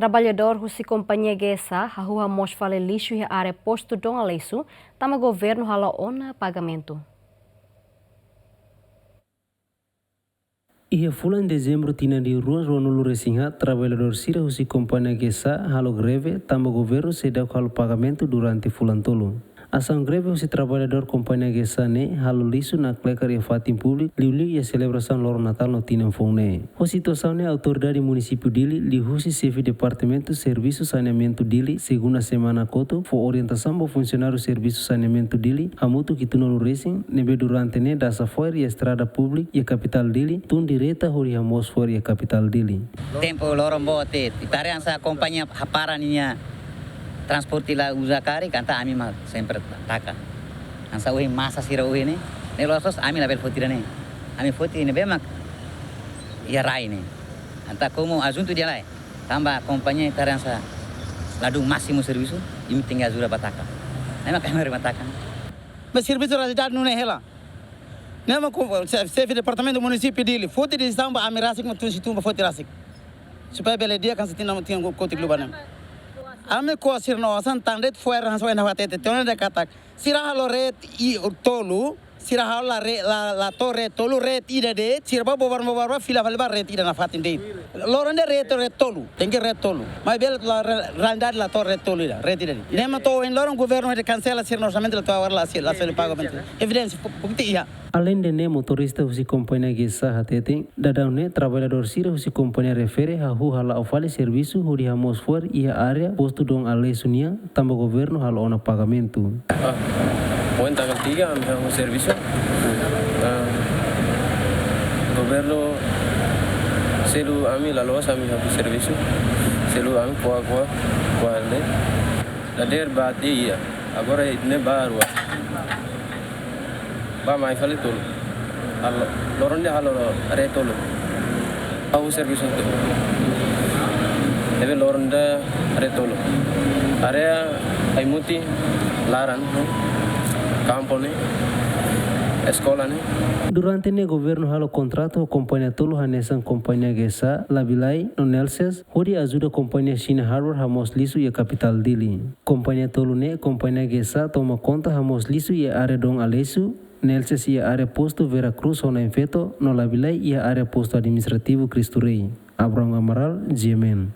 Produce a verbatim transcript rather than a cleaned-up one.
Traballadór husi kompañia GESA hahú hamoos fali lixu iha área postu Dom Aleixo, tanba governu halo ona pagamentu. Iha fulan Dezembru tinan rihun rua ruanulu resin haat, traballadór sira husi kompañia GESA halo greve tanba governu seidauk halo pagamentu durante fulan tolu. Asaun greve husi traballadór kompañia GESA ne'e halo lixu nakleker iha fatin públiku, liuliu iha selebrasaun loron Natál no tinan foun ne'e. Ho situasaun ne'e, autoridade munisípiu Dili, liuhusi xefe departamentu servisu saneamentu Dili, segunda semana kotuk, fó orientasaun ba funsionáriu servisu saneamentu Dili, hamutuk hitunulu resin, ne'ebé durante ne'e dasa fo'er iha estrada públiku iha kapitál Dili, tun direta hodi hamoos fo'er iha kapitál Dili. Tempu loron boot, ita haree hanesan kompañia hapara ninia transporte la uza karik, entaun ami mak sempre taka. Hanesan ohin masa sira ohin ne'e, ne'e loos ami labele foti ida-ne'e. Ami foti ne'ebé mak iha rai ne'e. Entaun komu ajuntu dehan lae, tanba kompañia ita haree hanesan ladún másimu servisu, imi tenke ajuda ba taka. Ne'e mak ami haree ba taka. Mas servisu rasik duni nune'e hela. Ne'e mak xefe departamentu munisípiu Dili foti desizaun ba ami rasik, mak tun sei tun ba foti rasik. Supaya bele di'ak hanesan tinan, tinan kotuk liubá ne'e. Ami ko'a sira-nia osan tan de'it fo'er hanesan ohin ha'u hatete tiha ona de'it katak sira halo rete tolu, sira halo la re-, la, la to'o rete tolu, rete ida de'it, sira bá bobar, bobar, bá fila fali ba rete ida nafatin de'it. Loron ida rete, rete tolu, tenke rete tolu. Maibé la re-, realidade la to'o rete tolu ida, rete ida de'it. Ne'e mak to'o ohin loron governu hodi kansela sira-nia orsamentu, la to'o agora la sei, la sei paga bentuk. Evidénsia, pu-, bukti iha. Aleinde ne'e, motorista husi kompañia GESA hateten, daudaun ne'e traballadór sira husi kompañia refere hahú hala'o fali servisu hodi hamoos fo'er iha área postu Dom Aleixo nian, tanba governu halo ona pagamentu. Ah, ohin tanggal tiga ami hahú servisu. Ah, governu selu ami la loos ami hahú servisu. Selu ami ko'a, ko'a, ko'a ne'e. Dadeer bá tiha iha. Agora ne'e bá rua. Bá mai fali tolu. Halo, loron ida halo rete tolu. Hahú servisu hotu. Ne'ebé loron ida rete tolu. Área Aimuti, laran, kampu ne'e, eskola ne'e. Durante ne'e governu halo kontratu ho kompañia tolu hanesan kompañia GESA, Labilai, no Nelces, hodi ajuda kompañia Xina Harbor hamoos lixu iha kapitál Dili. Kompañia tolu ne'e, kompañia GESA toma konta hamoos lixu iha área Dom Aleixo, Nelces iha área postu Vera Cruz ho Na'in Feto, no Labilai iha área postu administrativu Cristo Rei. Abrão Amaral, G M N.